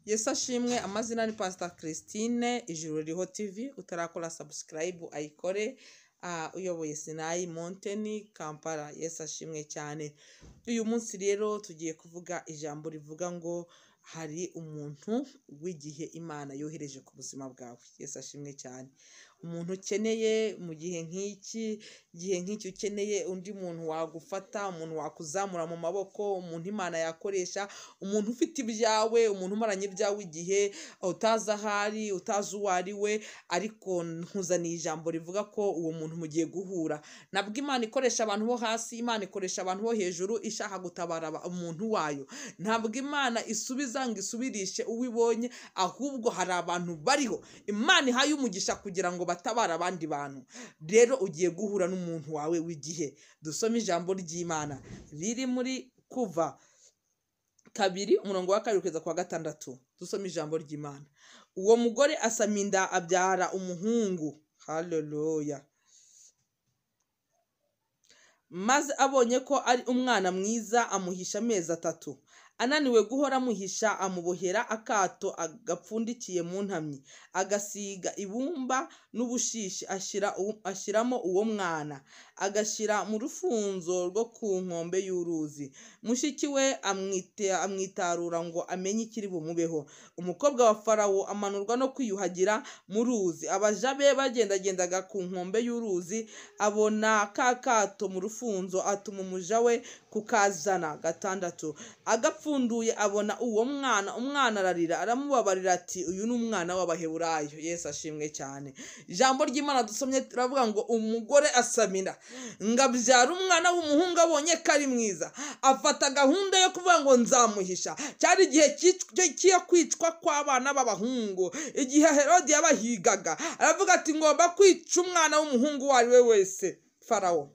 Yesu ashimwe. Amazina ni Pastor Christine, Ijuru Ririho TV. Utarakora subscribe ayikore. Uyoboye Sinai Mountain Kampala. Yesu ashimwe cyane. Uyu munsi rero tugiye kuvuga ijambo rivuga ngo hari umuntu w'igihe Imana yohereje ku buzima bwawe. Yesu ashimwe cyane. Umuntu ukeneye mu gihe nk'iki, igihe nk'iki ukeneye undi muntu wagufata, umuntu wakuzamura mu maboko, umuntu Imana yakoresha, umuntu ufite ibyawe, umuntu umaranye ibyawe igihe utazi ahari, utazi uwo ari we, ariko nkuzaniye ijambo rivuga ko uwo muntu mugiye guhura. Nabwo Imana ikoresha abantu bo hasi, Imana ikoresha abantu bo hejuru ishaka gutabara umuntu wayo. Ntabwo Imana isubiza ngo isubirishe uwo ibonye, ahubwo hari abantu bariho Imana ihaye umugisha kugira ngo batabara abandi bantu. Rero ugiye guhura n'umuntu wawe w'igihe. Dusome ijambo ry'Imana riri muri Kuva 2 umurongo wa 2 kugeza kwa 6. Dusome ijambo ry'Imana. Uwo mugore asama inda abyara umuhungu. Haleluya. Maze abonye ko ari umwana mwiza amuhisha amezi 3. Ananiwe guhora amuhisha, amubohera akato agapfundikiye mu ntamyi, agasiga ibumba n'ubushishi, ashyiramo uwo mwana, agashyira mu rufunzo rwo ku nkombe y'uruzi. Mushiki we amwitarura ngo amenye ikiri bumubeho. Umukobwa wa Farawo amanurwa no kwiyuhagira mu ruzi. Abaja be bagendagendaga ku nkombe y'uruzi, abona ka kato mu rufunzo, atuma umuja we kukazana. 6. Agapfunduye abona uwo mwana, umwana ararira, aramubabarira ati uyu ni umwana w'Abaheburayo. Yesu ashimwe cyane. Ijambo ry'Imana dusomye turavuga ngo umugore asamira ngabyara umwana w'umuhungu, abonye ko ari mwiza, afata gahunda yo kuvuga ngo nzamuhisha. Cyari igihe cyo kwicwa kw'abana b'abahungu, igihe Herodi yabahigaga, aravuga ati ngomba kwica umwana w'umuhungu uwo ari we wese. Farawo.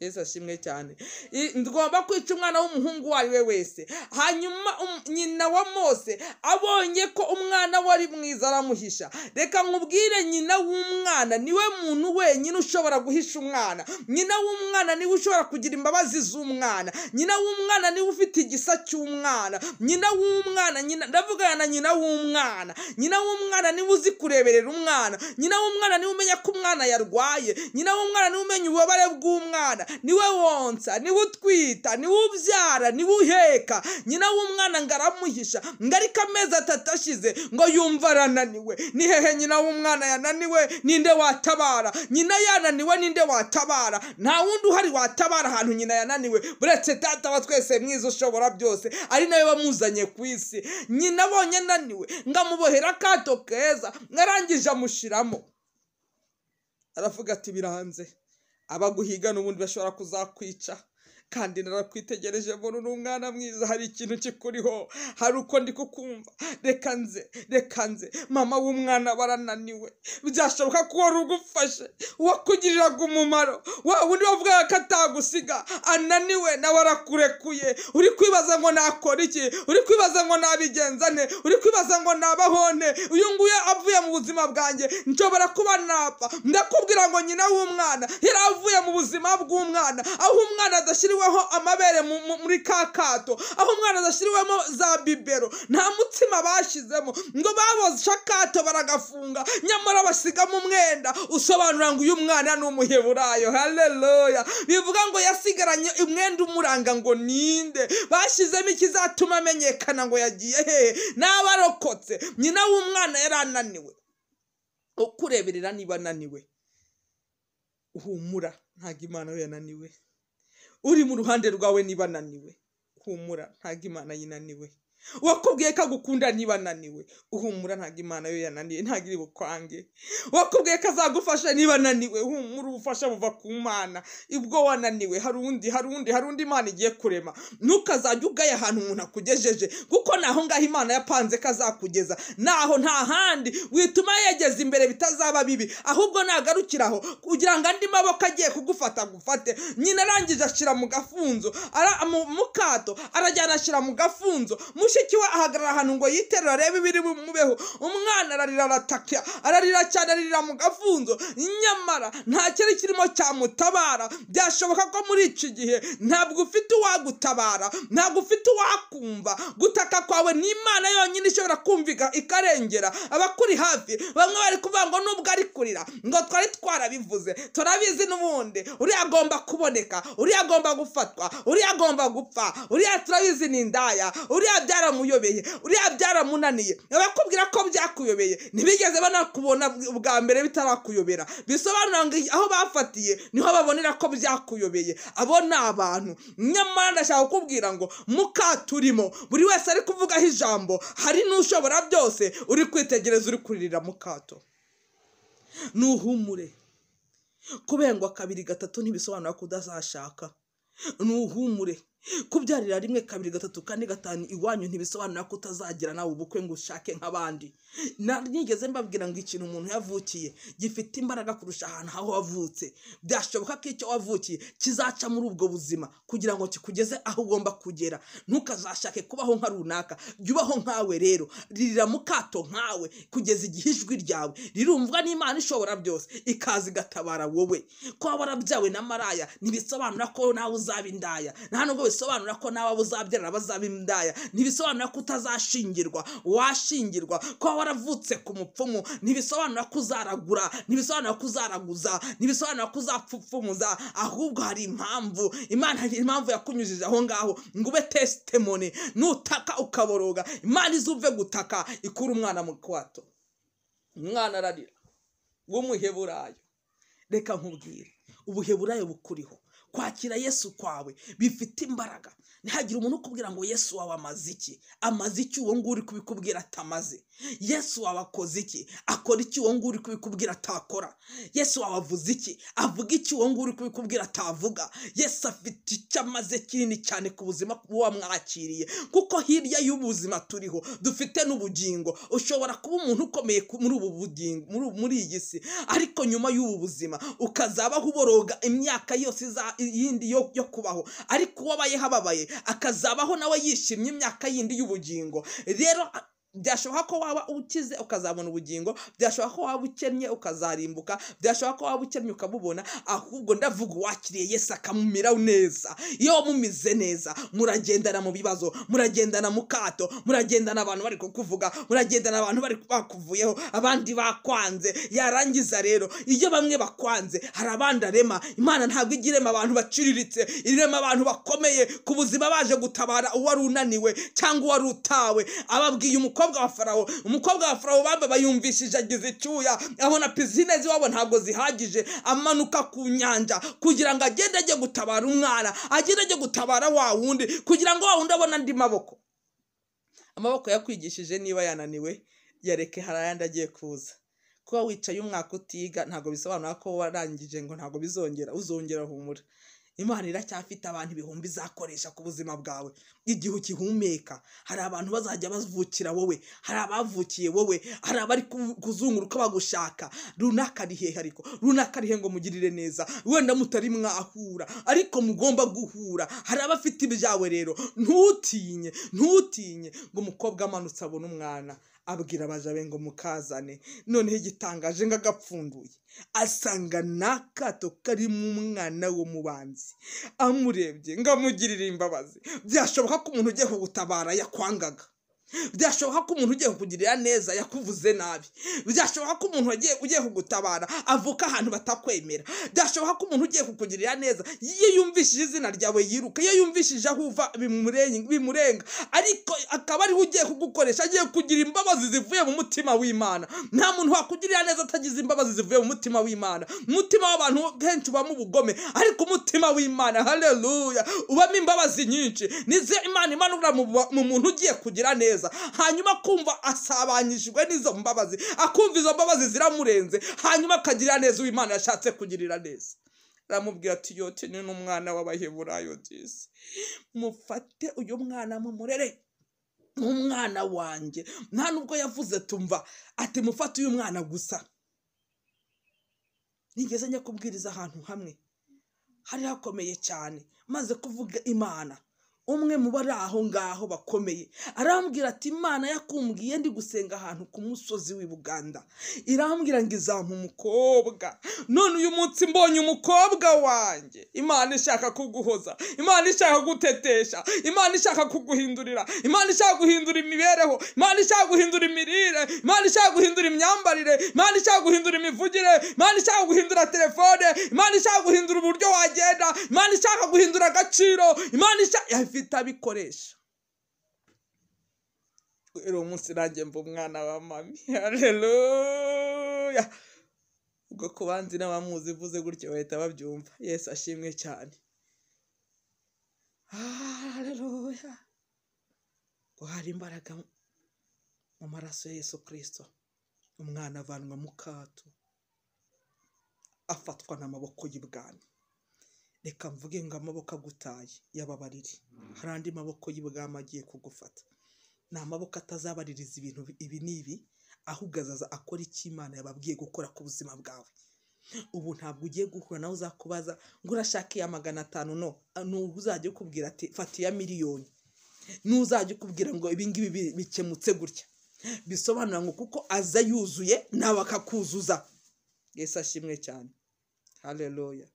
Yesu ashimwe cyane. Ngomba kwica umwana w'umuhungu uwo ari we wese. Hanyuma nyina wa Mose abonye ko umwana wari mwiza aramuhisha. Reka nkubwire, nyina w'umwana niwe muntu wenyine ushobora guhisha umwana. Nyina w'umwana niwe ushobora kugira imbabazi z'umwana. Nyina w'umwana niwe ufite igisa cy'umwana. Nyina w'umwana, nyina ndavugana na nyina w'umwana. Nyina w'umwana niwe uzi kureberera umwana. Nyina w'umwana niwe umenya ko umwana yarwaye. Nyina w'umwana niwe umenya ububabare bw'umwana. Niwe wonsa, niwe utwita, niwe ubyara, niwe uheka. Nyina w'umwana ngo aramuhisha, ngo ariko amezi 3 ashize ngo yumva arananiwe. Ni hehe nyina w'umwana yananiwe? Ninde watabara? Nyina yananiwe, ninde watabara? Nta wundi uhari watabara ahantu nyina yananiwe buretse Data wa twese mwiza ushobora byose, ari nawe wamuzanye ku isi. Nyina abonye ananiwe ngo amubohera akato keza, arangije amushiramo, aravuga ati biranze, abaguhiga n'ubundi bashobora kuzakwica, kandi narakwitegereje mbona uri umwana mwiza, hari ikintu kikuriho, hari uko ndi kukumva, reka nze, reka nze. Mama w'umwana barananiwe, byashoboka ko wari ugufashe, wakugiriraga umumaro, wa wundi wavugaga ko atagusiga, ananiwe nawe arakurekuye. Uri kwibaza ngo nakora iki? Uri kwibaza ngo nabigenza nte? Uri kwibaza ngo nabaho nte? Uyu nguyu avuye mu buzima bwanjye nshobora kuba napfa. Ndakubwira ngo nyina w'umwana yari avuye mu buzima bw'umwana, aho umwana adashyiriweho amabere muri ka kato, aho umwana adashyiriwemo za bibero, nta mutsima bashyizemo, ngo baboshe akato baragafunga, nyamara basigamo umwenda usobanura ngo uyu mwana ni Umuheburayo. Haleluya. Bivuga ngo yasigaranye umwenda umuranga ngo ninde, bashyizemo ikizatuma amenyekana ngo yagiye hehe, n'abarokotse. Nyina w'umwana yari ananiwe. Ukureberera niba ananiwe, uhumura, ntabwo Imana yo yananiwe. Uri mu ruhande rwawe niba ananiwe, humura, ntabwo Imana yinaniwe. Wakubwiye ko agukunda niba ananiwe, uhumura, ntabwo Imana yo yananiwe, ntabwo iri bukwange. Wakubwiye ko azagufasha niba ananiwe, humura, ubufasha buva ku Mana. Ubwo wananiwe, hari undi, hari undi, hari undi Imana igiye kurema. Ntukazajya ugaya ahantu umuntu akugejeje, kuko naho ngaho Imana yapanze ko azakugeza, naho nta handi wituma yegeza imbere bitazaba bibi, ahubwo nagarukiraho kugira ngo andi maboko agiye kugufata gufate. Nyina arangije ashyira mu gafunzo, mu kato arajyana ashyira mu gafunzo. Mushiki we ahagarara ahantu ngo yiterure arebe ibiri bumubeho. Umwana ararira, arataka, ararira cyane, ararira mu gafunzo, nyamara nta cyari kirimo cyamutabara. Byashoboka ko muri iki gihe ntabwo ufite uwagutabara, ntabwo ufite uwakumva gutaka kwawe. Ni Imana yonyine ishobora kumvika ikarengera abakuri hafi. Bamwe bari kuvuga ngo nubwo ari kurira, ngo twari twarabivuze, turabizi n'ubundi, uriya agomba kuboneka, uriya agomba gufatwa, uriya agomba gupfa, uriya turabizi ni indaya, uriya byaramuyobeye, uriya byaramunaniye. Abakubwira ko byakuyobeye ntibigeze banakubona bwa mbere bitarakuyobera. Bisobanura ngo aho bafatiye niho babonera ko byakuyobeye. Abo ni abantu. Nyamara ndashaka kukubwira ngo mukaturimo buri wese ari kuvugaho ijambo, hari n'ushobora byose uri kwitegereza, uri kuririra mukato. Nuhumure, kubengwa kabiri gatatu ntibisobanura ko udazashaka. Nuhumure, kubyarira rimwe kabiri gatatu kane gatanu iwanyu ntibisobanura ko utazagira nawe ubukwe ngo ushake nk'abandi. Nigeze mbabwira ngo ikintu umuntu yavukiye gifite imbaraga kurusha ahantu aho wavutse. Byashoboka ko icyo wavukiye kizaca muri ubwo buzima kugira ngo kikugeze aho ugomba kugera. Ntukazashake kubaho nka runaka, jya ubaho nkawe. Rero ririra mukato nkawe kugeza igihe ijwi ryawe rirumvwa n'Imana ishobora byose, ikaza igatabara wowe. Kuba warabyawe na maraya ntibisobanura ko nawe uzaba indaya, nta nubwo bisobanura ko nawe uzabyara bazaba indaya, ntibisobanura ko utazashingirwa, washingirwa. Kuba waravutse ku mupfumu ntibisobanura ko uzaragura, ntibisobanura ko uzaraguza, ntibisobanura ko uzapfupfumuza. Ahubwo hari impamvu Imana, hari impamvu yakunyujije aho ngaho ngo ube testimony. Nutaka ukaboroga, Imana izumve gutaka, ikura umwana mu kwato. Umwana ararira w'umuheburayo. Reka nkubwire, ubuheburayo bukuriho. Kwakira Yesu kwawe bifite imbaraga. Ntihagire umuntu ukubwira ngo Yesu wawe amaze iki, amaze iki uwo nguwo uri kubikubwira atamaze. Yesu wawe akoze iki, akora iki uwo nguwo uri kubikubwira atakora. Yesu wawe avuze iki, avuga iki uwo nguwo uri kubikubwira atavuga. Yesu afite icyo amaze kinini cyane ku buzima wamwakiriye, kuko hirya y'ubuzima turiho dufite n'ubugingo. Ushobora kuba umuntu ukomeye muri ubu bugingo, muri iyi si, ariko nyuma y'ubu buzima ukazabaho uboroga imyaka yose yindi yo kubaho, ariko uwabayeho ababaye akazabaho nawe yishimye imyaka yindi y'ubugingo. Rero byashoboka ko waba ukize ukazabona ubugingo, byashoboka ko waba ukennye ukazarimbuka, byashoboka ko waba ukennye ukabubona. Ahubwo ndavuga uwakiriye Yesu akamumira neza. Iyo wamumize neza, muragendana mu bibazo, muragendana mu kato, muragendana abantu bari kukuvuga, muragendana abantu bari bakuvuyeho, abandi bakwanze. Yarangiza rero, iyo bamwe bakwanze hari abandi arema. Imana ntabwo ijya irema abantu baciriritse, irema abantu bakomeye ku buzima, baje gutabara uwari unaniwe cyangwa uwari utawe. Ababwiye umukobwa wa Farawo, umukobwa wa Farawo bamba bayumvishije agize icyuya, abona pisine z'iwabo ntabwo zihagije, amanuka ku nyanja kugira ngo agende ajye gutabara umwana, agende ajye gutabara wa wundi, kugira ngo wa wundi abone andi maboko. Amaboko yakwigishije niba yananiwe yareke, hari ayandi agiye kuza. Kuba wicaye umwaka utiga ntabwo bisobanura ko warangije ngo ntabwo bizongera, uzongera, humura. Imana iracyafite abantu ibihumbi izakoresha ku buzima bwawe. Igihe ukihumeka hari abantu bazajya bavukira wowe, hari abavukiye wowe, hari abari kuzunguruka bagushaka. Runaka ari hehe, ariko runaka ari he ngo mugirire neza? Wenda mutari mwahura, ariko mugomba guhura. Hari abafite ibyawe. Rero ntutinye, ntutinye. Ngo umukobwa amanutse abona umwana, abwira abaja be ngo mukazane. Noneho igitangaje, ngo agapfunduye asanga n'akato karimo umwana w'umubanzi. Amurebye ngo amugirire imbabazi. Byashoboka ko umuntu ugiye kugutabara yakwangaga, byashoboka ko umuntu ugiye kukugirira neza yakuvuze nabi, byashoboka ko umuntu ugiye kugutabara avuka ahantu batakwemera, byashoboka ko umuntu ugiye kukugirira neza iyo yumvishije izina ryawe yiruka, iyo yumvishije aho uva bimurenga, ariko akaba ariwe ugiye kugukoresha, agiye kugira imbabazi zivuye mu mutima w'Imana. Nta muntu wakugirira neza atagize imbabazi zivuye mu mutima w'Imana. Umutima w'abantu kenshi ubamo ubugome, ariko umutima w'Imana, haleluya, ubamo imbabazi nyinshi. Nizo Imana imanura mu muntu ugiye kugira neza, hanyuma kumva asabanyijwe n'izo mbabazi, akumva izo mbabazi ziramurenze, hanyuma akagirira neza uwo Imana yashatse kugirira neza. Aramubwira ati yote ni n'umwana w'Abaheburayo disi, mufate uyu mwana mumurere nk'umwana wanjye. Nta nubwo yavuze tumva ati mufate uyu mwana gusa. Nigeze njya kubwiriza ahantu hamwe hari hakomeye cyane, maze kuvuga Imana, Umwe mu bari aho ngaho bakomeye arambwira ati Imana yakumbwiye ndi gusenga ahantu ku musozi w'i Buganda, irambwira ngo izampa umukobwa. None uyu munsi mbonye umukobwa wanjye. Imana ishaka kuguhoza, Imana ishaka gutetesha, Imana ishaka kuguhindurira, Imana ishaka guhindura imibereho, Imana ishaka guhindura imirire, Imana ishaka guhindura imyambarire, Imana ishaka guhindura imivugire, Imana ishaka guhindura telefone, Imana ishaka guhindura uburyo wagenda, Imana ishaka guhindura agaciro, Imana ishaka itabikoresha. Rero umunsi nanjye mba umwana wa mami. Haleluya. Ubwo kubanzi n'abamuzi ivuze gutyo bahita babyumva. Yesu ashimwe cyane. Haleluya. Ngo hari imbaraga mu maraso ya Yesu Kristo. Umwana avanwa mu kato, afatwa n'amaboko y'ibwami. Reka mvuge ngo amaboko agutaye yababarire. Hari andi maboko y'ibwami agiye kugufata. Ni amaboko atazabaririza ibintu ibi n'ibi, ahubwo azaza akora icyo Imana yababwiye gukora ku buzima bwawe. Ubu ntabwo ugiye guhura nawe uzakubaza ngo urashaka iya 500, no n'uzajya ukubwira ati fata iya miliyoni, n'uzajya ukubwira ngo ibi ngibi bikemutse gutya. Bisobanura ngo kuko aza yuzuye nawe akakuzuza. Yesu ashimwe cyane. Haleluya.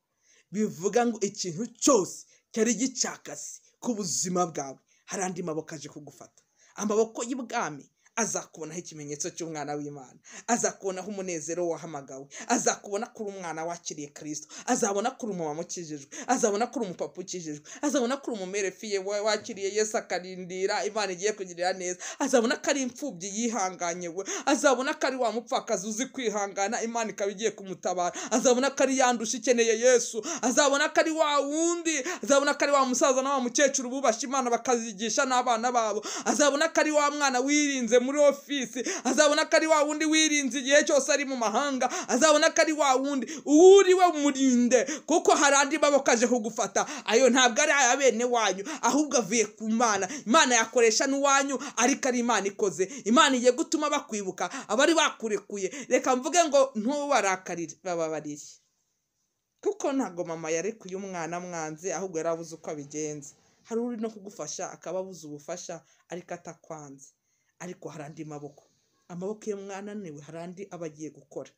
Bivuga ngo ikintu cyose cyari gicakase ku buzima bwawe, hari andi maboko aje kugufata. Amaboko y'ibwami azakubonaho ikimenyetso cy'umwana w'Imana, azakubonaho umunezero wahamagawe, azakubona kuri umwana wakiriye Kristo, azabona kuri umumama ukijijwe, azabona kuri umupapa ukijijwe, azabona kuri umumerefiye wakiriye Yesu akarindira Imana igiye kugirira neza, azabona ko ari imfubyi yihanganye we, azabona ko ari wa mupfakazi uzi kwihangana Imana ikaba igiye kumutabara, azabona ko ari yandusha ikeneye Yesu, azabona ko ari wa wundi, azabona ko ari wa musaza na wa mukecuru bubasha Imana bakazigisha n'abana babo, azabona ko ari wa mwana wirinze muri ofisi, azabona ko ari wa wundi wirinze igihe cyose ari mu mahanga, azabona ko ari wa wundi uriwe murinde, kuko hari andi maboko aje kugufata. Ayo ntabwo ari aya bene wanyu, ahubwo avuye ku Mana. Imana yakoresha n'uwanyu, ariko ari Imana ikoze. Imana igiye gutuma bakwibuka abari bakurekuye. Reka mvuge ngo ntubarakarire, bababarire, kuko ntabwo mama yarekuye umwana mwanze, ahubwo yarabuze uko abigenza. Hari uri no kugufasha akaba abuze ubufasha ariko atakwanze. Ariko hari andi maboko, amaboko iyo mwananiwe hari andi aba agiye gukora.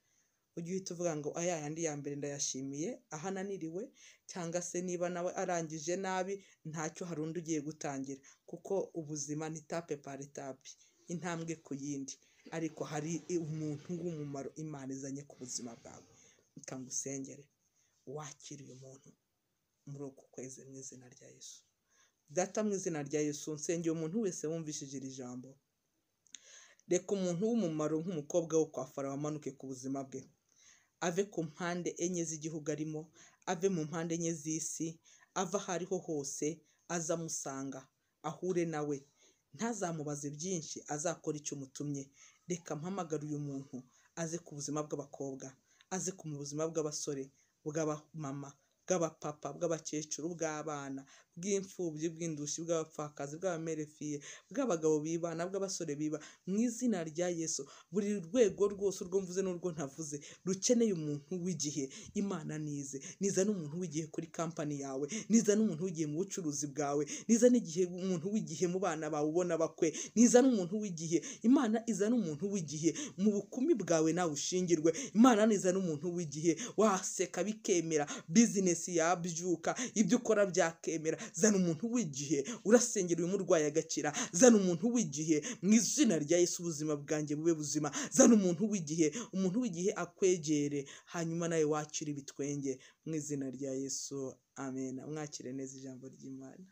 Ujye uhita uvuga ngo aya yandi ya mbere ndayashimiye, aho ananiriwe, cyangwa se niba nawe arangije nabi ntacyo, hari undi ugiye gutangira, kuko ubuzima ni tape par etape, intambwe ku yindi. Ariko hari umuntu w'umumaro Imana izanye ku buzima bwawe. Reka ngusengere wakire uyu muntu muri uku kwezi mu izina rya Yesu. Data, mu izina rya Yesu, nsengeye umuntu wese wumvishije iri jambo. Reka umuntu w'umumaro nk'umukobwa wo kwa Farawo amanuke ku buzima bwe, ave ku mpande enye z'igihugu arimo, ave mu mpande enye z'isi, ave aho ariho hose, aza amusanga, ahure nawe, ntazamubaze byinshi, azakora icyo umutumye. Reka mpamagare uyu muntu aze ku buzima bw'abakobwa, aze ku buzima bw'abasore, bw'abamama, bw'abapapa, bw'abakecuru, bw'abana, bw'imfubyi, bw'indushi, bw'abapfakazi, bw'abamerefiye, bw'abagabo bibana, bw'abasore biba, mu izina rya Yesu. Buri rwego rwose, urwo mvuze n'urwo ntavuze, rukeneye umuntu w'igihe. Imana nize, niza n'umuntu w'igihe kuri kampani yawe, niza n'umuntu w'igihe mu bucuruzi bwawe, niza n'igihe umuntu w'igihe mu bana bawe ubona bakwe, niza n'umuntu w'igihe. Imana iza n'umuntu w'igihe mu bukumi bwawe nawe ushingirwe. Imana niza n'umuntu w'igihe, waseka bikemera, business yabyuka, ibyo ukora byakemera. Zana umuntu w'igihe, urasengera uyu murwayi agakira. Zana umuntu w'igihe mu izina rya Yesu, ubuzima bwanjye bube buzima. Zana umuntu w'igihe, umuntu w'igihe akwegere, hanyuma nawe wakire ibitwenge mu izina rya Yesu. Amen. Mwakire neza ijambo ry'Imana.